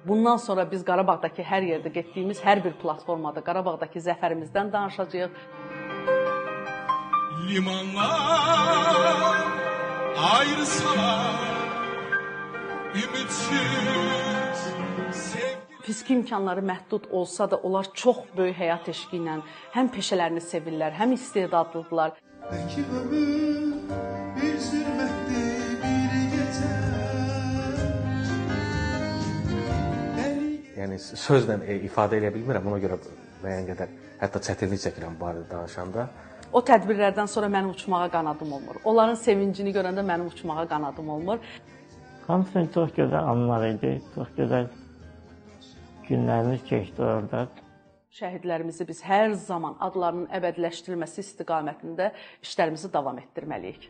Bundan sonra biz Qarabağdakı hər yerdə getdiyimiz hər bir platformada Qarabağdakı zəfərimizdən danışacağıq. Limanlar ayrılsalar, ümitsiz sevgi. Fiziki imkanları məhdud olsa da onlar çox böyük həyat eşqi ilə həm peşələrini sevirlər, həm istedadlıdırlar. Belki ömür bir zülmətdi, bir gecə. Yəni sözlə ifadə edə bilmirəm, ona görə müəyyən qədər hətta çətinlik çəkirəm bu barədə danışanda. O tədbirlərdən sonra mənim uçmağa qanadım olmur. Onların sevincini görəndə mənim uçmağa qanadım olmur. Hamısının çox gözəl anlar idi, çox gözəl günlərimiz keçdi orada. Şəhidlərimizi biz hər zaman adlarının əbədiləşdirilməsi istiqamətində işlərimizi davam etdirməliyik.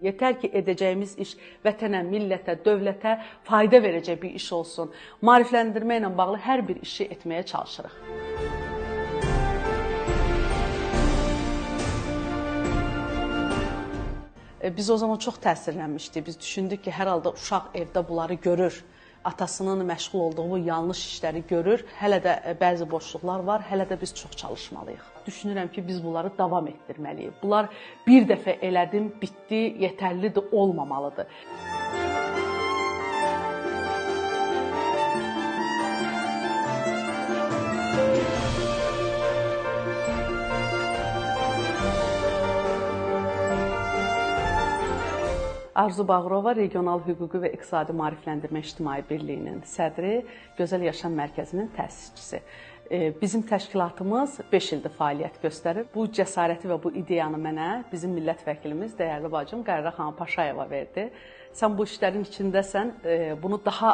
Yetər ki, edəcəyimiz iş vətənə, millətə, dövlətə fayda verəcək bir iş olsun. Maarifləndirmə ilə bağlı hər bir işi etməyə çalışırıq. Biz o zaman çox təsirlənmişdik. Biz düşündük ki, hər halda uşaq evdə bunları görür. Atasının məşğul olduğu bu yanlış işləri görür. Hələ də bəzi boşluqlar var, hələ də biz çox çalışmalıyıq. Düşünürəm ki, biz bunları davam etdirməliyik. Bunlar bir dəfə elədim, bitdi, yetərlidir, olmamalıdır. Arzu Bağırova, Regional Hüquqi və İqtisadi Maarifləndirmə İctimai Birliyinin sədri, Gözəl Yaşam Mərkəzinin təsisçisi. Bizim təşkilatımız 5 ildir fəaliyyət göstərir. Bu cəsarəti və bu ideyanı mənə bizim millət vəkilimiz, dəyərli bacım Qərərə xanım Paşayeva verdi. Sən bu işlərin içindəsən, bunu daha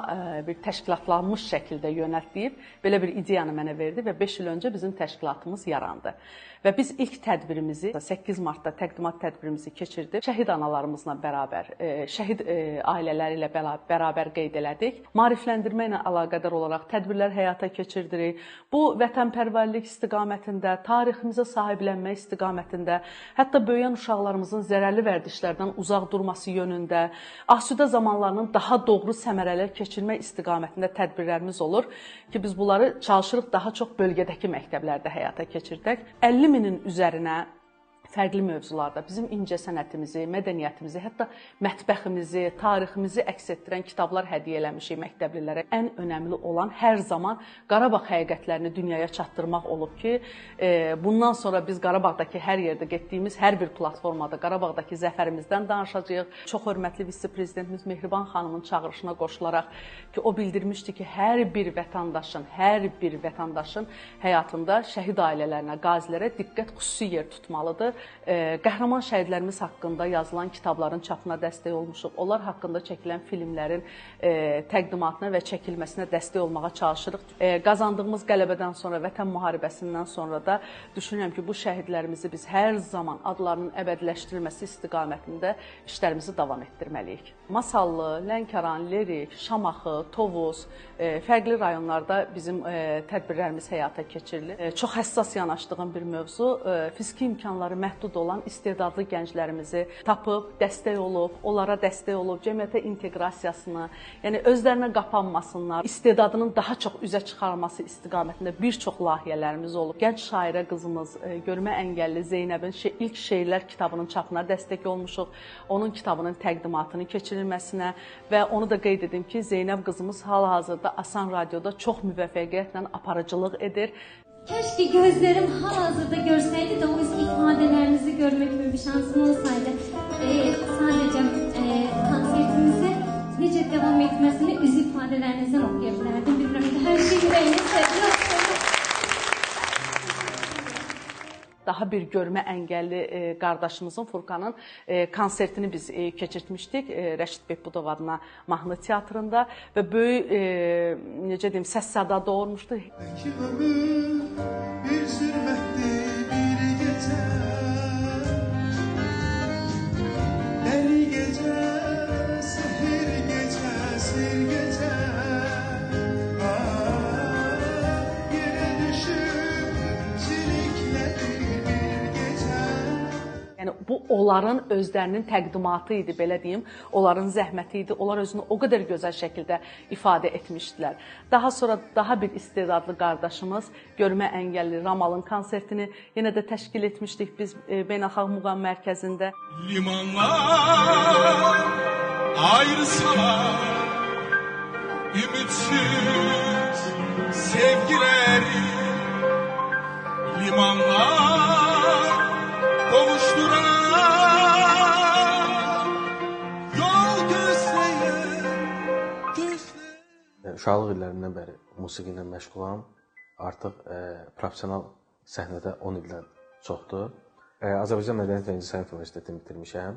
bir təşkilatlanmış şəkildə yönəlt deyib, belə bir ideyanı mənə verdi və 5 il öncə bizim təşkilatımız yarandı. Və biz ilk tədbirimizi 8 martda təqdimat tədbirimizi keçirdik. Şəhid analarımızla bərabər, şəhid ailələri ilə bərabər qeyd elədik. Maarifləndirmə ilə əlaqədar olaraq tədbirlər həyata keçirdirik. Bu vətənpərvərlik istiqamətində, tariximizə sahiblənmə istiqamətində, hətta böyüyən uşaqlarımızın zərərli vərdişlərdən uzaq durması yönündə, asudə zamanlarının daha doğru səmərələr keçirmək istiqamətində tədbirlərimiz olur ki, biz bunları çalışırıq daha çox bölgədəki məktəblərdə həyata keçirdək. 50 minin üzərinə fərqli mövzularda bizim incəsənətimizi, mədəniyyətimizi, hətta mətbəximizi, tariximizi əks etdirən kitablar hədiyyə eləmişik məktəblilərə. Ən önəmli olan hər zaman Qarabağ həqiqətlərini dünyaya çatdırmaq olub ki, bundan sonra biz Qarabağdakı hər yerdə getdiyimiz hər bir platformada Qarabağdakı zəfərimizdən danışacağıq. Çox hörmətli vitse-prezidentimiz Mehriban xanımın çağırışına qoşularaq ki, o bildirmişdi ki, hər bir vətəndaşın həyatında şəhid ailələrinə, qazilərə diqqət xüsusi yer tutmalıdır. Qəhrəman şəhidlərimiz haqqında yazılan kitabların çapına dəstək olmuşuq. Onlar haqqında çəkilən filmlərin təqdimatına və çəkilməsinə dəstək olmağa çalışırıq. Qazandığımız qələbədən sonra, vətən müharibəsindən sonra da düşünürəm ki, bu şəhidlərimizi biz hər zaman adlarının əbədiləşdirilməsi istiqamətində işlərimizi davam etdirməliyik. Masallı, Lənkəran, Lerik, Şamaxı, Tovuz, fərqli rayonlarda bizim tədbirlərimiz həyata keçirilir. Çox həssas yanaşdığım bir mövzu, fiziki imkanları məhdud olan istedadlı gənclərimizi tapıb, dəstək olub, onlara dəstək olub, cəmiyyətə inteqrasiyasını, yəni özlərinə qapanmasınlar, istedadının daha çox üzə çıxarılması istiqamətində bir çox layihələrimiz olub. Gənc şairə qızımız, görmə əngəlli Zeynəbin ilk şeirlər kitabının çapına dəstək olmuşuq, onun kitabının təqdimatını keçirilməsinə və onu da qeyd edim ki, Zeynəb qızımız hal-hazırda Asan Radioda çox müvəffəqiyyətlə aparıcılıq edir. Keşke gözlerim hal-hazırda görseydi de o ifadelerinizi görmek gibi bir şansım olsaydı. Sadece konsertimizi necə devam etmesini üz ifadelerinizden okuyabilirdim. Bilmiyorum ki, her şey yüreğine seviyorum. Daha bir görmə əngəlli qardaşımızın, Furkanın konsertini biz keçirtmişdik Rəşid Behbudov adına mahnı teatrında və böyük, necə deyim, səs-səda doğurmuşdu. Belki ömür bir zülmətdi, bir gecə, dəli gecə, sehir gecə, sir gecə. Yəni bu onların özlərinin təqdimatı idi, belə deyim, onların zəhməti idi. Onlar özünü o qədər gözəl şəkildə ifadə etmişdilər. Daha sonra daha bir istedadlı qardaşımız, görmə əngəlli Ramalın konsertini yenə də təşkil etmişdik biz Beynəlxalq Muğam Mərkəzində. Limanlar ayrılsalar, ümitsiz sevgileri limanlar kavuşturan yol gözleyen gözler. Uşaqlıq illərimdən bəri musiqi ilə məşğulam. Artıq professional səhnədə 10 ildən çoxdur. Azərbaycan Mədəniyyət və İncəsənət Universitetini bitirmişəm.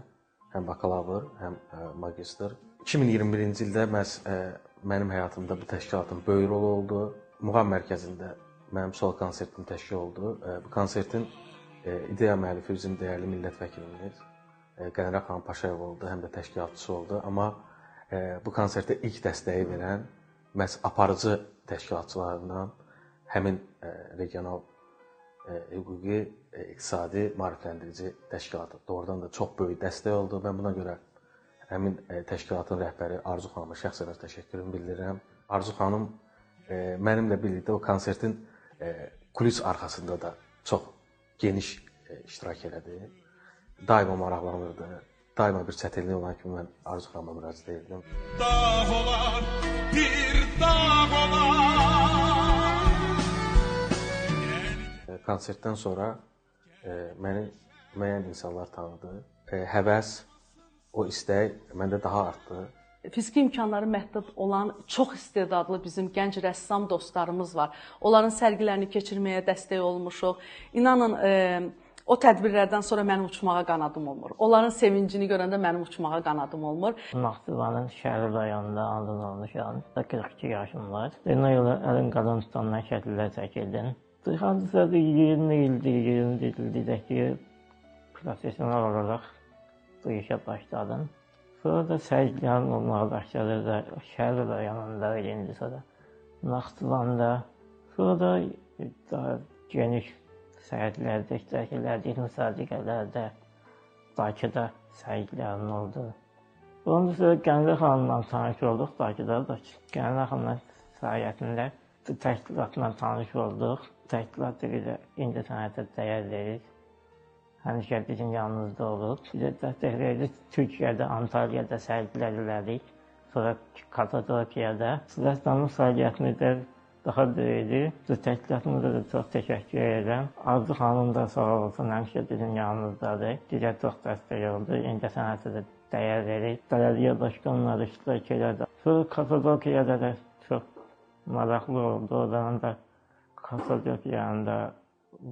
Həm bakalavr, həm magistr. 2021-ci ildə məhz mənim həyatımda bu təşkilatın böyük rolu oldu. Muğam Mərkəzində mənim solo konsertim təşkil oldu. Bu konsertin ideya müəllifi bizim dəyərli millət vəkilimiz Qənirə xanım Paşayeva oldu, həm də təşkilatçısı oldu. Amma bu konsertə ilk dəstəyi verən məhz aparıcı təşkilatçılarından həmin regional hüquqi, iqtisadi maarifləndirici təşkilatı doğrudan da çox böyük dəstək oldu. Mən buna görə həmin təşkilatın rəhbəri Arzu xanıma şəxsən öz təşəkkürümü bildirirəm. Arzu xanım mənimlə birlikdə o konsertin kulis arxasında da çox geniş iştirak elədi. Daima maraqlanırdı. Daima bir çətinlik olan kimi mən Arzu xanıma müraciət edirdim. Dağ olar, bir dağ olar. Konsertdən sonra məni müəyyən insanlar tanıdı. Həvəs, o istək məndə daha artdı. Fiziki imkanları məhdud olan çox istedadlı bizim gənc rəssam dostlarımız var. Onların sərgilərini keçirməyə dəstək olmuşuq. İnanın, o tədbirlərdən sonra mənim uçmağa qanadım olmur. Onların sevincini görəndə mənim uçmağa qanadım olmur. Naxçıvanın şəhəri rayonunda anadan olmuşam. 42 yaşım var. Əlim qadın tutandan şəkillər çəkildim. Hardasa 20 ildir, 21 ildir ki, professional olaraq bu işə başladım. Sonra da sərgilərim olmağa başladı da, şəhər rayonunda, indi sonra Naxçıvanda. Sonra da daha geniş sərgilərdə iştirak elədik, müsabiqələrdə, Bakıda sərgilərim oldu. Ondan sonra Qənirə xanımla tanış olduq Bakıda da. Qənirə xanımla sayəsində təşkilatla tanış olduq. Təşkilat bizə incəsənətə dəyər verir. Həmişə bizim yanımızda olub. Bizə dəstək verdi. Türkiyədə, Antalyada sərgilər elədik. Sonra Kapadokiyada. Rəssamlıq fəaliyyətimiz də daha böyüdü. Təşkilatımıza da çox təşəkkür edirəm. Arzu xanım da sağ olsun, həmişə bizim yanımızdadır. Bizə çox dəstək oldu. İncəsənətə də dəyər verir. Bələdiyyə başqanları iştirak elədi. Sonra Kapadokiyada da çox maraqlı oldu. Oradan da Kapadokiyanın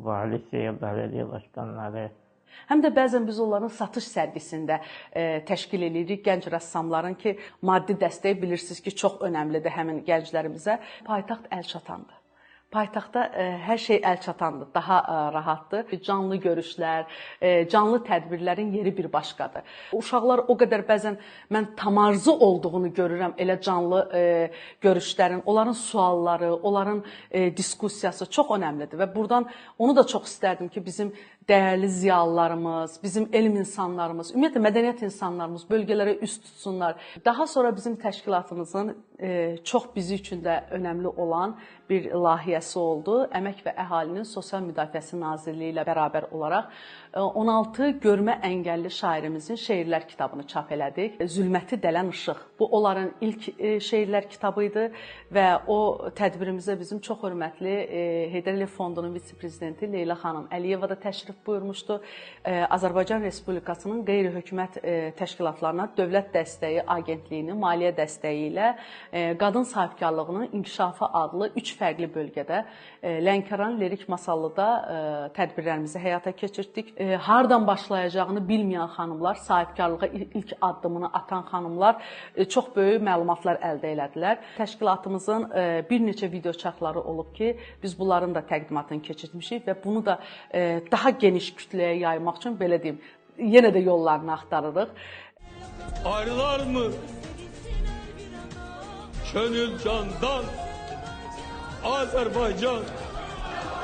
valisi, bələdiyyə başqanları. Həm də bəzən biz onların satış sərgisində təşkil eləyirik gənc rəssamların ki, maddi dəstəyi bilirsiniz ki, çox önəmlidir həmin gənclərimizə. Paytaxt əlçatandır. Paytaxtda hər şey əlçatandır, daha rahatdır. Canlı görüşlər, canlı tədbirlərin yeri bir başqadır. Uşaqlar o qədər bəzən mən tamarzu olduğunu görürəm elə canlı görüşlərin, onların sualları, onların diskussiyası çox önəmlidir və buradan onu da çox istərdim ki, bizim dəyərli ziyalılarımız, bizim elm insanlarımız, ümumiyyətlə mədəniyyət insanlarımız bölgələrə üst tutsunlar. Daha sonra bizim təşkilatımızın çox bizi üçün də önəmli olan bir layihəsi oldu. Əmək və Əhalinin Sosial Müdafiəsi Nazirliyi ilə bərabər olaraq 16 görmə əngəlli şairimizin şeirlər kitabını çap elədik. Zülməti Dələn Işıq. Bu onların ilk şeirlər kitabı idi və o tədbirimizə bizim çox hörmətli Heydər Əliyev Fondunun vitse-prezidenti Leyla xanım Əliyeva da təşrif buyurmuşdu. Azərbaycan Respublikasının qeyri-hökumət təşkilatlarına Dövlət Dəstəyi Agentliyinin maliyyə dəstəyi ilə Qadın Sahibkarlığının İnkişafı adlı 3 fərqli bölgədə Lənkəran, Lerik, Masallıda tədbirlərimizi həyata keçirtdik. Hardan başlayacağını bilməyən xanımlar, sahibkarlığa ilk addımını atan xanımlar çox böyük məlumatlar əldə elədilər. Təşkilatımızın bir neçə video çarxları olub ki, biz bunların da təqdimatını keçirtmişik və bunu da daha geniş kütləyə yaymaq üçün, belə deyim, yenə də yollarını axtarırıq. Ayrılar mı? Könül candan Azerbaycan.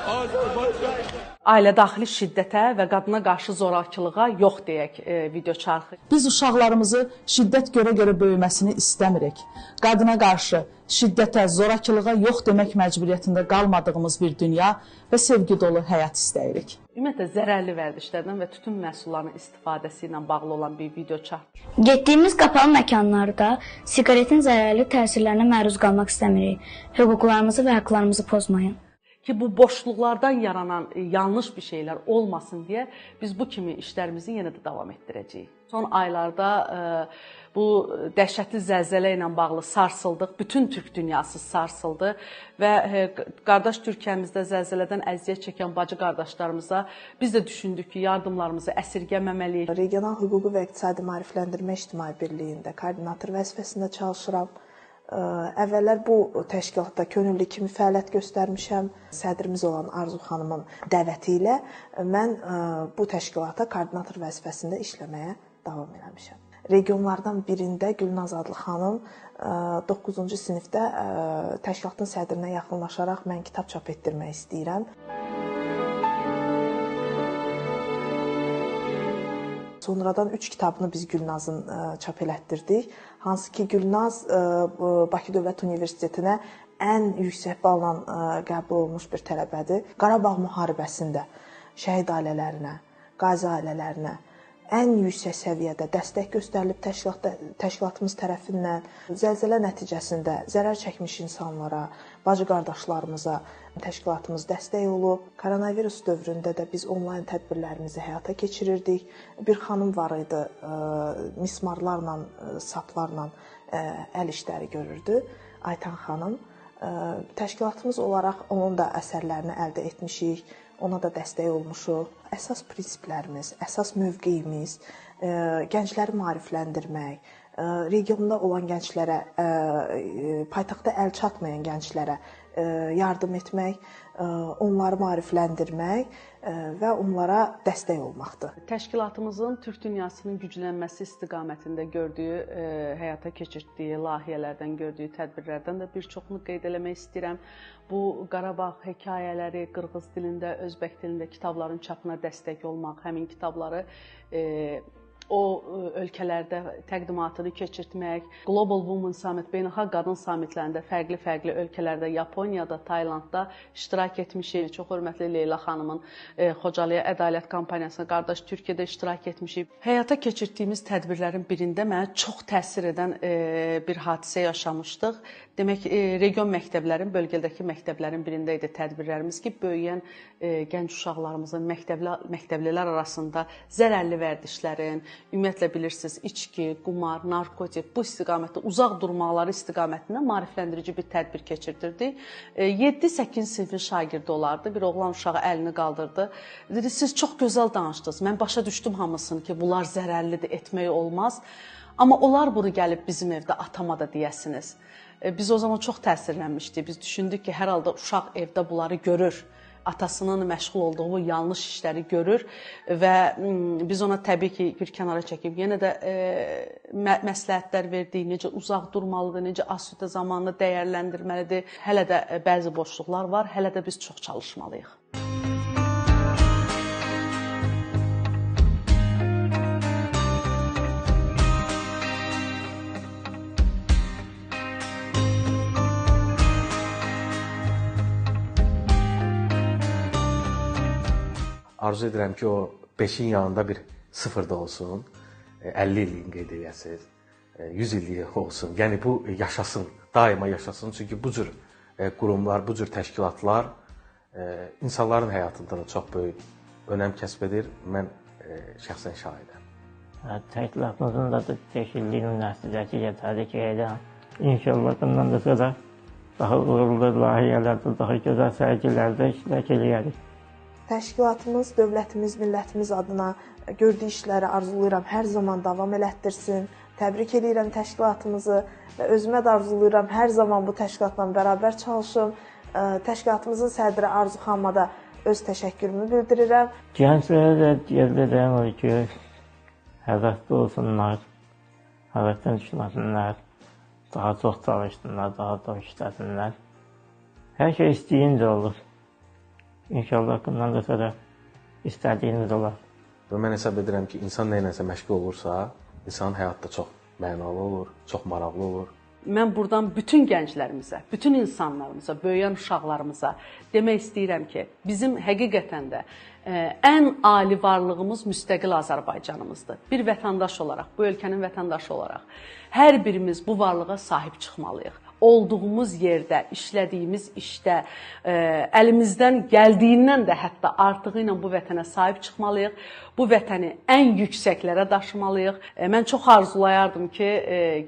Azərbaycan. Ailə daxili şiddətə və qadına qarşı zorakılığa yox deyək video çarxı. Biz uşaqlarımızı şiddət görə-görə böyüməsini istəmirik. Qadına qarşı şiddətə, zorakılığa yox demək məcburiyyətində qalmadığımız bir dünya və sevgi dolu həyat istəyirik. Ümumiyyətlə zərərli vərdişlərdən və tütün məhsullarının istifadəsi ilə bağlı olan bir video çarx. Getdiyimiz qapalı məkanlarda siqaretin zərərli təsirlərinə məruz qalmaq istəmirik. Hüquqlarımızı və haqlarımızı pozmayın. Ki bu boşluqlardan yaranan yanlış bir şeylər olmasın deyə biz bu kimi işlərimizi yenə də davam etdirəcəyik. Son aylarda bu dəhşətli zəlzələ ilə bağlı sarsıldıq. Bütün Türk dünyası sarsıldı və qardaş Türkiyəmizdə zəlzələdən əziyyət çəkən bacı qardaşlarımıza biz də düşündük ki, yardımlarımızı əsirgəməməliyik. Regional Hüquqi və İqtisadi Maarifləndirmə İctimai Birliyində koordinator vəzifəsində çalışıram. Əvvəllər bu təşkilatda könüllü kimi fəaliyyət göstərmişəm. Sədrimiz olan Arzu xanımın dəvəti ilə mən bu təşkilata koordinator vəzifəsində işləməyə davam eləmişəm. Regionlardan birində Gülnaz adlı xanım 9-cu sinifdə təşkilatın sədrinə yaxınlaşaraq mən kitab çap etdirmək istəyirəm. Sonradan 3 kitabını biz Gülnazın çap elətdirdik. Hansı ki Gülnaz Bakı Dövlət Universitetinə ən yüksək balla qəbul olunmuş bir tələbədir. Qarabağ müharibəsində şəhid ailələrinə, qazi ailələrinə ən yüksək səviyyədə dəstək göstərilib təşkilatımız tərəfindən. Zəlzələ nəticəsində zərər çəkmiş insanlara, bacı qardaşlarımıza təşkilatımız dəstək olub. Koronavirus dövründə də biz onlayn tədbirlərimizi həyata keçirirdik. Bir xanım var idi, mismarlarla, saplarla əl işləri görürdü, Aytan xanım. Təşkilatımız olaraq onun da əsərlərini əldə etmişik, ona da dəstək olmuşuq. Əsas prinsiplərimiz, əsas mövqeyimiz gəncləri maarifləndirmək, regionda olan gənclərə, paytaxta əl çatmayan gənclərə yardım etmək, onları maarifləndirmək və onlara dəstək olmaqdır. Təşkilatımızın Türk dünyasının güclənməsi istiqamətində gördüyü, həyata keçirtdiyi layihələrdən, gördüyü tədbirlərdən də bir çoxunu qeyd eləmək istəyirəm. Bu Qarabağ hekayələri qırğız dilində, özbək dilində kitabların çapına dəstək olmaq, həmin kitabları o ölkələrdə təqdimatını keçirtmək, Global Women Summit, beynəlxalq qadın sammitlərində fərqli-fərqli ölkələrdə, Yaponiyada, Taylandda iştirak etmişik. Çox hörmətli Leyla xanımın Xocalıya ədalət kampaniyasına qardaş Türkiyədə iştirak etmişik. Həyata keçirdiyimiz tədbirlərin birində mənə çox təsir edən bir hadisə yaşamışdıq. Demək, region məktəblərin, bölgədəki məktəblərin birində idi tədbirlərimiz ki, böyüyən gənc uşaqlarımızın məktəblilər arasında zərərli vərdişlərin, ümumiyyətlə bilirsiniz, içki, qumar, narkotik bu istiqamətdə uzaq durmaları istiqamətində maarifləndirici bir tədbir keçirdirdik. 7-8-ci sinifin şagirdi olardı. Bir oğlan uşağı əlini qaldırdı. Dedi, siz çox gözəl danışdınız. Mən başa düşdüm hamısını ki, bunlar zərərlidir, etmək olmaz. Amma onlar bunu gəlib bizim evdə atama da deyəsiniz. Biz o zaman çox təsirlənmişdik. Biz düşündük ki, hər halda uşaq evdə bunları görür. Atasının məşğul olduğu bu yanlış işləri görür və biz ona təbii ki, bir kənara çəkib yenə də məsləhətlər verdik, necə uzaq durmalıdır, necə asudə zamanını dəyərləndirməlidir. Hələ də bəzi boşluqlar var, hələ də biz çox çalışmalıyıq. Arzu edirəm ki, o 5-in yanında bir 0 da olsun, 50 illiyin qeyd eləyəsiniz, 100 illiyi olsun. Yəni bu yaşasın, daima yaşasın. Çünki bu cür qurumlar, bu cür təşkilatlar insanların həyatında da çox böyük önəm kəsb edir. Mən şəxsən şahidəm. Təşkilatımızın da təşkilliyinin nəticəsi yetərli ki, edirəm. İnşallah bundan da sonra daha uğurlu layihələrdə, daha gözəl sərgilərdə iştirak eləyərik. Təşkilatımız, dövlətimiz, millətimiz adına gördüyü işləri arzulayıram, hər zaman davam elətdirsin. Təbrik eləyirəm təşkilatımızı və özümə də arzulayıram, hər zaman bu təşkilatla bərabər çalışım. Təşkilatımızın sədri Arzu xanıma da öz təşəkkürümü bildirirəm. Gənclərə də deyirəm o ki, həvəsli olsunlar, həvəsdən düşməsinlər, daha çox çalışsınlar, daha çox işləsinlər. Hər şey istəyincə olur. İnşallah bundan da sonra istədiyiniz olar. Və mən hesab edirəm ki, insan nə iləsə məşğul olursa, insanın həyatı da çox mənalı olur, çox maraqlı olur. Mən burdan bütün gənclərimizə, bütün insanlarımıza, böyüyən uşaqlarımıza demək istəyirəm ki, bizim həqiqətən də ən ali varlığımız müstəqil Azərbaycanımızdır. Bir vətəndaş olaraq, bu ölkənin vətəndaşı olaraq hər birimiz bu varlığa sahib çıxmalıyıq. Olduğumuz yerdə, işlədiyimiz işdə, əlimizdən gəldiyindən də hətta artığı ilə bu vətənə sahib çıxmalıyıq. Bu vətəni ən yüksəklərə daşımalıyıq. Mən çox arzulayardım ki,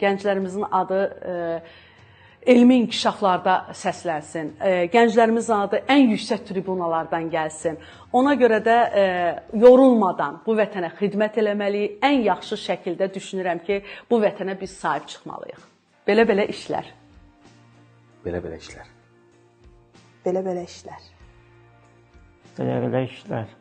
gənclərimizin adı elmi inkişaflarda səslənsin. Gənclərimizin adı ən yüksək tribunalardan gəlsin. Ona görə də yorulmadan bu vətənə xidmət eləməliyik. Ən yaxşı şəkildə düşünürəm ki, bu vətənə biz sahib çıxmalıyıq. Belə-belə işlər. Belə-belə işlər. Belə-belə işlər. Belə-belə işlər.